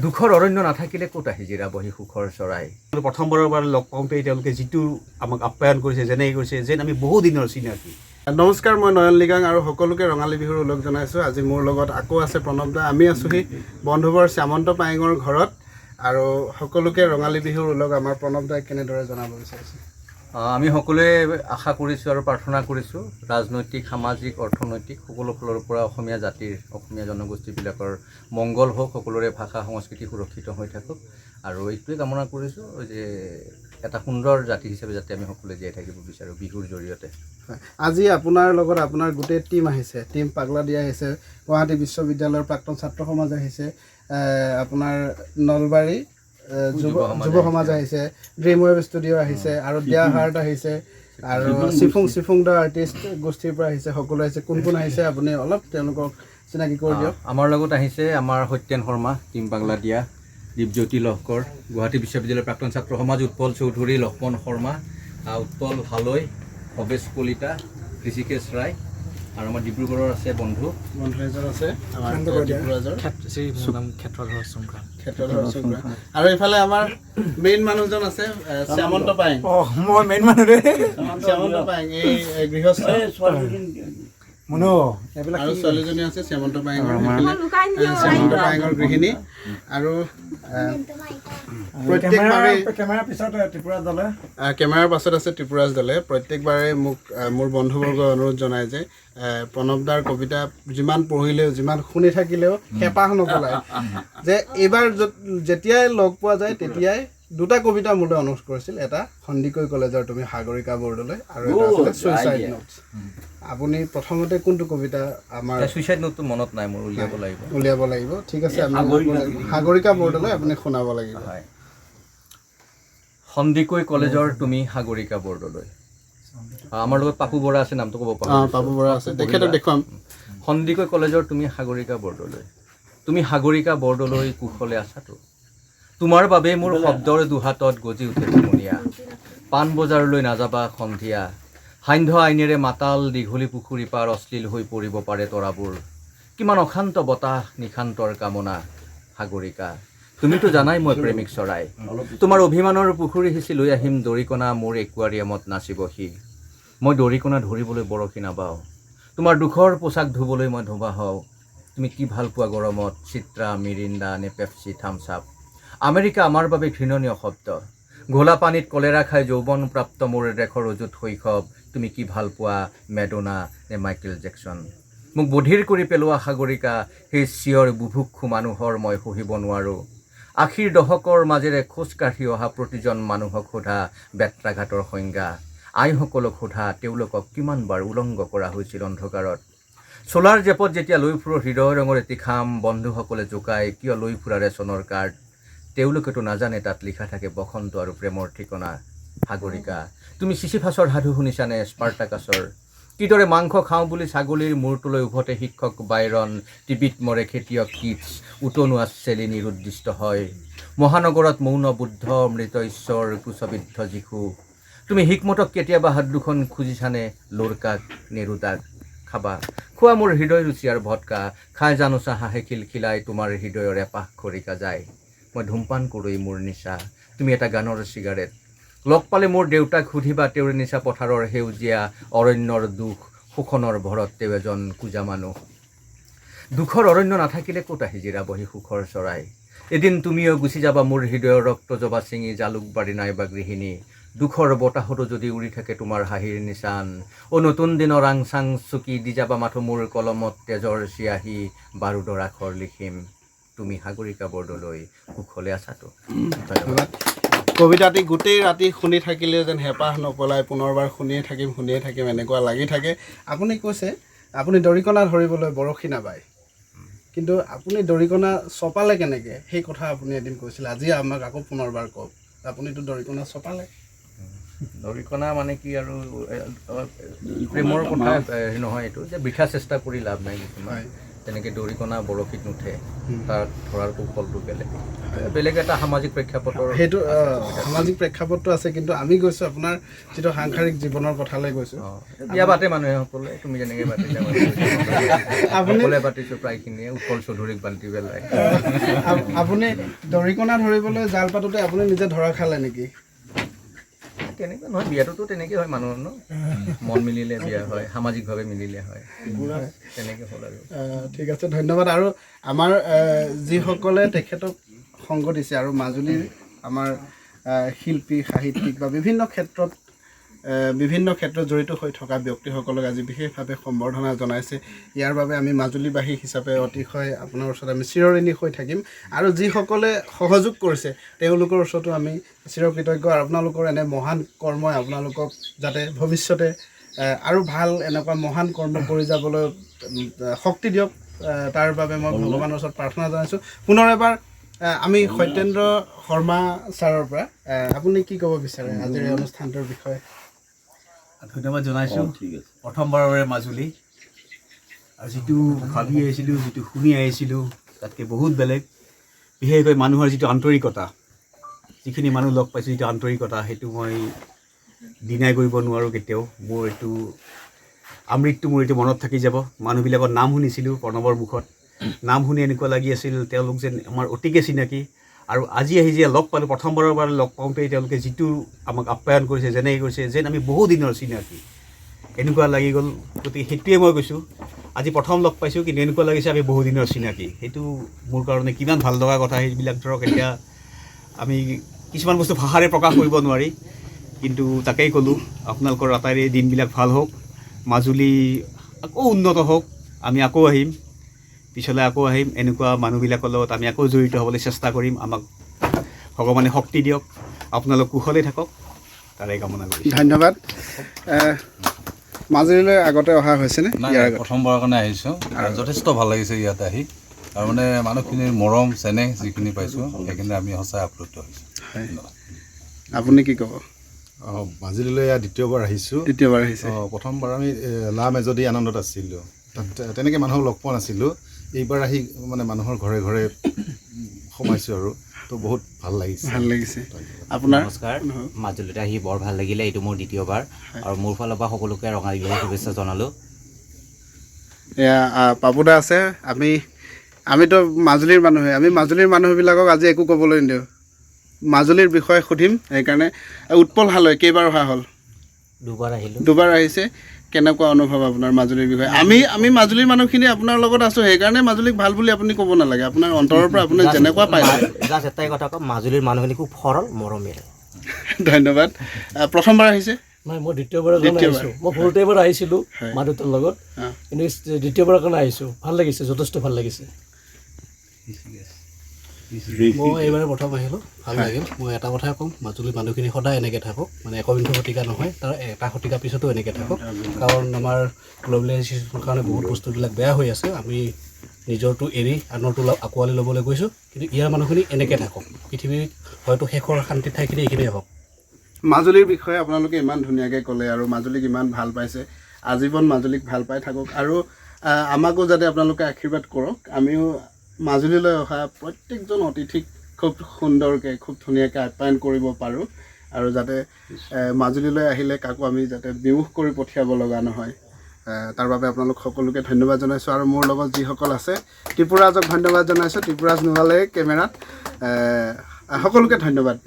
দুখৰ অৰণ্য নাথাকিলে ক'ত আহি জিৰাবহি সুখৰ চৰাই? প্ৰথমবাৰৰ বাবে লগ পাওঁতেই তেওঁলোকে যিটো আমাক আপ্যায়ন কৰিছে, যেনেকৈ কৰিছে, যেন আমি বহু দিনৰ চিনাকি। নমস্কাৰ, মই নয়ন লিগাং আৰু সকলোকে ৰঙালী বিহুৰ ওলগ জনাইছোঁ। আজি মোৰ লগত আকৌ আছে প্ৰণৱ দা। আমি আছোহি বন্ধুবৰ শ্যামন্ত পায়েঙৰ ঘৰত আৰু সকলোকে ৰঙালী বিহুৰ ওলগ আমাৰ প্ৰণৱ দাই কেনেদৰে জনাব বিচাৰিছে? আমি সকলোৱে আশা কৰিছোঁ আৰু প্ৰাৰ্থনা কৰিছোঁ, ৰাজনৈতিক, সামাজিক, অৰ্থনৈতিক সকলো ফালৰ পৰা অসমীয়া জাতিৰ, অসমীয়া জনগোষ্ঠীবিলাকৰ মংগল হওক, সকলোৰে ভাষা সংস্কৃতি সুৰক্ষিত হৈ থাকক আৰু এইটোৱে কামনা কৰিছোঁ যে এটা সুন্দৰ জাতি হিচাপে যাতে আমি সকলোৱে জীয়াই থাকিব বিচাৰোঁ বিহুৰ জৰিয়তে। হয়। আজি আপোনাৰ লগত আপোনাৰ গোটেই টীম আহিছে। টীম পাগলাদিয়া আহিছে, গুৱাহাটী বিশ্ববিদ্যালয়ৰ প্ৰাক্তন ছাত্ৰ সমাজ আহিছে, আপোনাৰ নলবাৰী যুৱ যুৱ সমাজ। যুৱ সমাজ আহিছে, ড্ৰিম ৱেব ষ্টুডিঅ' আহিছে আৰু দিয়া হাৰ্ট আহিছে আৰু চিফুং the artist গোষ্ঠীৰ পৰা আহিছে। সকলো আহিছে। কোন কোন আহিছে, আপুনি অলপ তেওঁলোকক চিনাকি কৰি দিয়ক। আমাৰ লগত আহিছে আমাৰ সত্যেন শৰ্মা, টীম পাগলাদিয়া, দীপজ্যোতি লহকৰ, গুৱাহাটী বিশ্ববিদ্যালয়ৰ প্ৰাক্তন ছাত্ৰ সমাজ, উৎপল চৌধুৰী, লক্ষ্মণ শৰ্মা, উৎপল হালৈ, ভৱেশ কলিতা, ঋষিকেশ ৰায় আৰু আমাৰ ডিব্ৰুগড়ৰ আছে বন্ধু। বন্ধু এজন আছে আমাৰ ত্ৰিপুৰাজৰ। শ্ৰী, মোৰ নাম ক্ষেত্ৰধৰ চুংক্ৰাং। ক্ষেত্ৰধৰ চুংক্ৰাং। আৰু এইফালে আমাৰ মেইন মানুহজন আছে, শ্যামন্ত পায়েং। অঁ, মই মেইন মানুহ দেই। শ্যামন্ত পায়েং এই গৃহস্থ। মুনু, এইবিলাক। আৰু ছোৱালীজনী আছে শ্যামন্ত পায়েঙৰ সেইফালে, শ্যামন্ত পায়েঙৰ গৃহিণী আৰু প্ৰত্যেকবাৰেই কেমেৰাৰ পিছত ত্ৰিপুৰা দলে। কেমেৰাৰ পাছত আছে ত্ৰিপুৰাজ দলে। প্ৰত্যেকবাৰে মোক মোৰ বন্ধুবৰ্গই অনুৰোধ জনায় যে প্ৰণৱ দাৰ কবিতা যিমান পঢ়িলেও, যিমান শুনি থাকিলেও হেঁপাহ নপলায়, যে এইবাৰ যেতিয়াই লগ পোৱা যায় তেতিয়াই দুটা কবিতা মোলৈ অনুৰোধ কৰিছিল। এটা সন্দিকৈ কলেজৰ তুমি সাগৰিকা বৰদলৈ আৰু এটা আছিলে চুইচাইড নোটছ। আপুনি প্ৰথমতে কোনটো কবিতা আমাৰ চুইচাইড নোটটো মনত নাই মোৰ, উলিয়াব লাগিব। উলিয়াব লাগিব। ঠিক আছে, আমি সাগৰিকা বৰদলৈ আপুনি শুনাব লাগিব। হয়। সন্দিকৈ কলেজৰ তুমি সাগৰিকা বৰদলৈ। আমাৰ লগত পাপু বৰা আছে, নামটো ক'ব পাৰোঁ। অঁ, পাপু বৰা আছে, তেখেতক দেখুৱাম। সন্দিকৈ কলেজৰ তুমি সাগৰিকা বৰদলৈ। তুমি সাগৰিকা বৰদলৈ, কুশলে আছাতো? তোমাৰ বাবে মোৰ শব্দৰ দুহাতত গজি উঠে হুমুনিয়া। পাণবজাৰলৈ নাযাবা সন্ধিয়া। সান্ধ্য আইনেৰে মাতাল দীঘলী পুখুৰী পাৰ অশ্লীল হৈ পৰিব পাৰে তৰাবোৰ। কিমান অশান্ত বতাহ, নিশান্তৰ কামনা। সাগৰিকা, তুমিতো জানাই মই প্ৰেমিক চৰাই। তোমাৰ অভিমানৰ পুখুৰী সিঁচি লৈ আহিম দৰিকণা, মোৰ একুৱাৰিয়ামত নাচিব সি। মই দৰিকণা ধৰিবলৈ বৰশী নাবাওঁ, তোমাৰ দুখৰ পোচাক ধুবলৈ মই ধোবা হওঁ। তুমি কি ভাল পোৱা গৰমত, চিত্ৰা, মিৰিণ্ডা নে পেপচি, থামছ আপ? আমেৰিকা আমাৰ বাবে ঘৃণনীয় শব্দ। ঘোলা পানীত কলেৰা খাই যৌৱনপ্ৰাপ্ত মোৰ দেশৰ অযুত শৈশৱ। তুমি কি ভাল পোৱা, মেডোনা নে মাইকেল জেকচন? মোক বধিৰ কৰি পেলোৱা সাগৰিকা, সেই চিঞৰ বুভুক্ষু মানুহৰ মই সহিব নোৱাৰোঁ। 80ৰ দশকৰ মাজেৰে খোজ কাঢ়ি অহা প্ৰতিজন মানুহক সোধা বেত্ৰাঘাতৰ সংজ্ঞা। আইসকলক সোধা, তেওঁলোকক কিমানবাৰ উলংগ কৰা হৈছিল অন্ধকাৰত। চোলাৰ জেপত যেতিয়া লৈ ফুৰো হৃদয় ৰঙৰ এটি খাম, বন্ধুসকলে জোকাই, কিয় লৈ ফুৰা ৰেচনৰ কাৰ্ড? তেওঁলোকেতো নাজানে তাত লিখা থাকে বসন্ত আৰু প্ৰেমৰ ঠিকনা। সাগৰিকা, তুমি চিচিফাছৰ সাধু শুনিছানে, স্পাৰ্টাকাছৰ? কিদৰে মাংস খাওঁ বুলি ছাগলীৰ মূৰটোলৈ উভতে শিক্ষক বাইৰন, টিবিত মৰে খেতিয়ক কিটছ, উতনুৱা চেলি নিৰুদ্দিষ্ট হয়। মহানগৰত মৌন বুদ্ধ, মৃত ঈশ্বৰ, ক্ৰুচবিদ্ধ যীশু। তুমি হিকমতক কেতিয়াবা হাত দুখন খুজিছানে, লোৰকাক, নেৰুদাক? খাবা, খোৱা মোৰ হৃদয় ৰুচি আৰু ভটকা। খাই জানোচা হাঁহে খিলখিলাই তোমাৰ হৃদয়ৰ এপাহ খৰিকা যায়। মই ধূমপান কৰোঁ, মোৰ নিচা। তুমি এটা গানৰ চিগাৰেট। লগ পালে মোৰ দেউতাক সুধিবা, তেওঁৰ নিচা পথাৰৰ সেউজীয়া, অৰণ্যৰ দুখ, শোষণৰ ভৰত তেওঁ এজন কুজা মানুহ। দুখৰ অৰণ্য নাথাকিলে ক'ত আহি জিৰাবহি সুখৰ চৰাই? এদিন তুমিও গুচি যাবা মোৰ হৃদয়ৰ ৰক্ত জবা ছিঙি, জালুকবাৰী নাইবা গৃহিণী। দুখৰ বতাহতো যদি উৰি থাকে তোমাৰ হাঁহিৰ নিচান, অ' নতুন দিনৰ আং চাং চুকি দি যাবা মাথো মোৰ কলমত তেজৰ চিয়াহী, বাৰুদৰ আখৰ লিখিম। তুমি সাগৰিকা বৰদলৈ, কুশলে আছাতো? ধন্যবাদ। ধন্যবাদ। কবিতাটি গোটেই ৰাতি শুনি থাকিলেও যেন হেঁপাহ নপলায়, পুনৰবাৰ শুনিয়ে থাকিম, শুনিয়ে থাকিম এনেকুৱা লাগি থাকে। আপুনি কৈছে আপুনি দৰিকণা ধৰিবলৈ বৰশী নাবায়, কিন্তু আপুনি দৰিকণা চপালে কেনেকৈ, সেই কথা আপুনি এদিন কৈছিলে। আজি আমাক আকৌ পুনৰবাৰ কওক, আপুনিতো দৰিকণা চপালে। দৰিকণা মানে কি আৰু, প্ৰেমৰ কথা, হেৰি নহয় এইটো যে বৃথা চেষ্টা কৰি লাভ নাই কিছুমান। তেনেকৈ দৰিকণা বৰশীত নুঠে, তাৰ ধৰাৰ কৌশলটো বেলেগ, বেলেগ এটা সামাজিক প্ৰেক্ষাপটৰ। সেইটো সামাজিক প্ৰেক্ষাপটটো আছে, কিন্তু আমি গৈছোঁ আপোনাৰ যিটো সাংসাৰিক জীৱনৰ কথালৈ গৈছোঁ। বিয়া পাতে মানুহে সকলোৱে, তুমি যেনেকৈ পাতিছা, আপুনি সকলোৱে পাতিছোঁ প্ৰায়খিনিয়ে, উৎপল চৌধুৰীক বান্ধি পেলাই। আপুনি দৰিকণা ধৰিবলৈ জাল পাতোতে আপুনি নিজে ধৰা খালে নেকি? তেনেকুৱা নহয়, বিয়াটোতো তেনেকেই হয় মানুহৰ ন, মন মিলিলে বিয়া হয়, সামাজিকভাৱে মিলিলে হয়, তেনেকৈ হ'ল আৰু। ঠিক আছে, ধন্যবাদ। আৰু আমাৰ যিসকলে তেখেতক সংগ দিছে আৰু মাজুলীৰ আমাৰ শিল্পী, সাহিত্যিক বা বিভিন্ন ক্ষেত্ৰত জড়িত হৈ থকা ব্যক্তিসকলক আজি বিশেষভাৱে সম্বৰ্ধনা জনাইছে, ইয়াৰ বাবে আমি মাজুলীবাসী হিচাপে অতিশয় আপোনাৰ ওচৰত আমি চিৰঋণী হৈ থাকিম। আৰু যিসকলে সহযোগ কৰিছে তেওঁলোকৰ ওচৰতো আমি চিৰকৃতজ্ঞ। আৰু আপোনালোকৰ এনে মহান কৰ্মই আপোনালোকক যাতে ভৱিষ্যতে আৰু ভাল এনেকুৱা মহান কৰ্ম কৰি যাবলৈ শক্তি দিয়ক, তাৰ বাবে মই ভগৱানৰ ওচৰত প্ৰাৰ্থনা জনাইছোঁ। পুনৰ এবাৰ আমি সত্যেন্দ্ৰ শৰ্মা ছাৰৰ পৰা আপুনি কি ক'ব বিচাৰে আজিৰ এই অনুষ্ঠানটোৰ বিষয়ে? ধন্যবাদ জনাইছোঁ। প্ৰথমবাৰৰ বাবে মাজুলী, আৰু যিটো ভাবি আহিছিলোঁ, যিটো শুনি আহিছিলোঁ, তাতকৈ বহুত বেলেগ। বিশেষকৈ মানুহৰ যিটো আন্তৰিকতা, যিখিনি মানুহ লগ পাইছোঁ, যিটো আন্তৰিকতা, সেইটো মই ডিনাই কৰিব নোৱাৰোঁ কেতিয়াও। মোৰ এইটো আমৃত্যু মোৰ এইটো মনত থাকি যাব। মানুহবিলাকৰ নাম শুনিছিলোঁ প্ৰণৱৰ মুখত, নাম শুনি এনেকুৱা লাগি আছিল তেওঁলোক যেন আমাৰ অতিকে চিনাকি। আৰু আজি আহি যে লগ পালোঁ, প্ৰথমবাৰৰ বাবে লগ পাওঁতেই তেওঁলোকে যিটো আমাক আপ্যায়ন কৰিছে, যেনেকৈ কৰিছে, যেন আমি বহুদিনৰ চিনাকি, এনেকুৱা লাগি গ'ল। গতিকে সেইটোৱে মই কৈছোঁ, আজি প্ৰথম লগ পাইছোঁ, কিন্তু এনেকুৱা লাগিছে আমি বহুদিনৰ চিনাকি। সেইটো মোৰ কাৰণে কিমান ভাল লগা কথা। সেইবিলাক ধৰক এতিয়া আমি কিছুমান বস্তু ভাষাৰে প্ৰকাশ কৰিব নোৱাৰি, কিন্তু তাকেই ক'লোঁ, আপোনালোকৰ আটাইৰে দিনবিলাক ভাল হওক, মাজুলী আকৌ উন্নত হওক, আমি আকৌ আহিম, পিছলৈ আকৌ আহিম, এনেকুৱা মানুহবিলাকৰ লগত আমি আকৌ জড়িত হ'বলৈ চেষ্টা কৰিম। আমাক ভগৱানে শক্তি দিয়ক, আপোনালোক কুশলে থাকক, তাৰে কামনা কৰিছোঁ। ধন্যবাদ। মাজুলীলৈ আগতে অহা হৈছেনে? নাই, ইয়াৰ আগত প্ৰথমবাৰৰ কাৰণে আহিছোঁ আৰু যথেষ্ট ভাল লাগিছে ইয়াত আহি। আৰু মানে মানুহখিনিৰ মৰম চেনেহ যিখিনি পাইছোঁ, সেইখিনি আমি সঁচাই আপ্লুত হৈছোঁ। হয়। আপুনি কি ক'ব? মাজুলীলৈ দ্বিতীয়বাৰ আহিছোঁ। দ্বিতীয়বাৰ আহিছে। প্ৰথমবাৰ আমি লা মেজদি আনন্দত আছিলোঁ, তাত তেনেকৈ মানুহক লগ পোৱা নাছিলোঁ। এইবাৰ আহি মানে মানুহৰ ঘৰে ঘৰে সোমাইছোঁ আৰু তো বহুত ভাল লাগিছে। ভাল লাগিছে। আপোনাৰ? নমস্কাৰ, মাজুলীত আহি বৰ ভাল লাগিলে। এইটো মোৰ দ্বিতীয়বাৰ আৰু মোৰ ফালৰ পৰা সকলোকে ৰঙালী বিহুৰ শুভেচ্ছা জনালোঁ। এয়া পাপুদা আছে। আমিতো মাজুলীৰ মানুহে, আমি মাজুলীৰ মানুহবিলাকক আজি একো ক'বলৈ নিদিওঁ, মাজুলীৰ বিষয়ে সুধিম। সেইকাৰণে উৎপল হালৈ কেইবাৰ অহা হ'ল? দুবাৰ আহিলোঁ। দুবাৰ আহিছে। কেনেকুৱা অনুভৱ আপোনাৰ মাজুলীৰ বিষয়ে? আমি মাজুলীৰ মানুহখিনি আপোনাৰ লগত আছোঁ, সেইকাৰণে মাজুলীক ভাল বুলি আপুনি ক'ব নালাগে। আপোনাৰ অন্তৰৰ পৰা আপুনি যেনেকুৱা পাইছে। জাষ্ট এটাই কথা কম, মাজুলীৰ মানুহখিনি খুব সৰল, মৰমীয়াল। ধন্যবাদ। প্ৰথমবাৰ আহিছে? নাই, মই দ্বিতীয়বাৰৰ কাৰণে আহিছোঁ। মই সৰুতে এবাৰ আহিছিলোঁ মা দেউতাৰ লগত, কিন্তু দ্বিতীয়বাৰৰ কাৰণে আহিছোঁ। ভাল লাগিছে, যথেষ্ট ভাল লাগিছে। মই এইবাৰে প্ৰথম আহিলোঁ, ভাল লাগিল। মই এটা কথাই ক'ম, মাজুলীৰ মানুহখিনি সদায় এনেকৈ থাকক, মানে একবিংশ শতিকা নহয়, তাৰ এটা শতিকা পিছতো এনেকৈ থাকক। কাৰণ আমাৰ গ্ল'বেলাইজেশ্যনৰ কাৰণে বহুত বস্তুবিলাক বেয়া হৈ আছে। আমি নিজৰটো এৰি আনৰটো আঁকোৱালি ল'বলৈ গৈছোঁ, কিন্তু ইয়াৰ মানুহখিনি এনেকৈ থাকক। পৃথিৱীৰ হয়তো শেষৰ শান্তি ঠাইখিনি এইখিনিয়ে হওক। মাজুলীৰ বিষয়ে আপোনালোকে ইমান ধুনীয়াকৈ ক'লে আৰু মাজুলীক ইমান ভাল পাইছে, আজীৱন মাজুলীক ভাল পাই থাকক। আৰু আমাকো যাতে আপোনালোকে আশীৰ্বাদ কৰক। আমিও মাজুলীলৈ অহা প্ৰত্যেকজন অতিথিক খুব সুন্দৰকৈ, খুব ধুনীয়াকৈ আপ্যায়ন কৰিব পাৰোঁ, আৰু যাতে মাজুলীলৈ আহিলে কাকো আমি যাতে বিমুখ কৰি পঠিয়াব লগা নহয়, তাৰ বাবে আপোনালোক সকলোকে ধন্যবাদ জনাইছোঁ। আৰু মোৰ লগত যিসকল আছে, ত্ৰিপুৰাজক ধন্যবাদ জনাইছোঁ, ত্ৰিপুৰাজ নোলালে কেমেৰাত, সকলোকে ধন্যবাদ।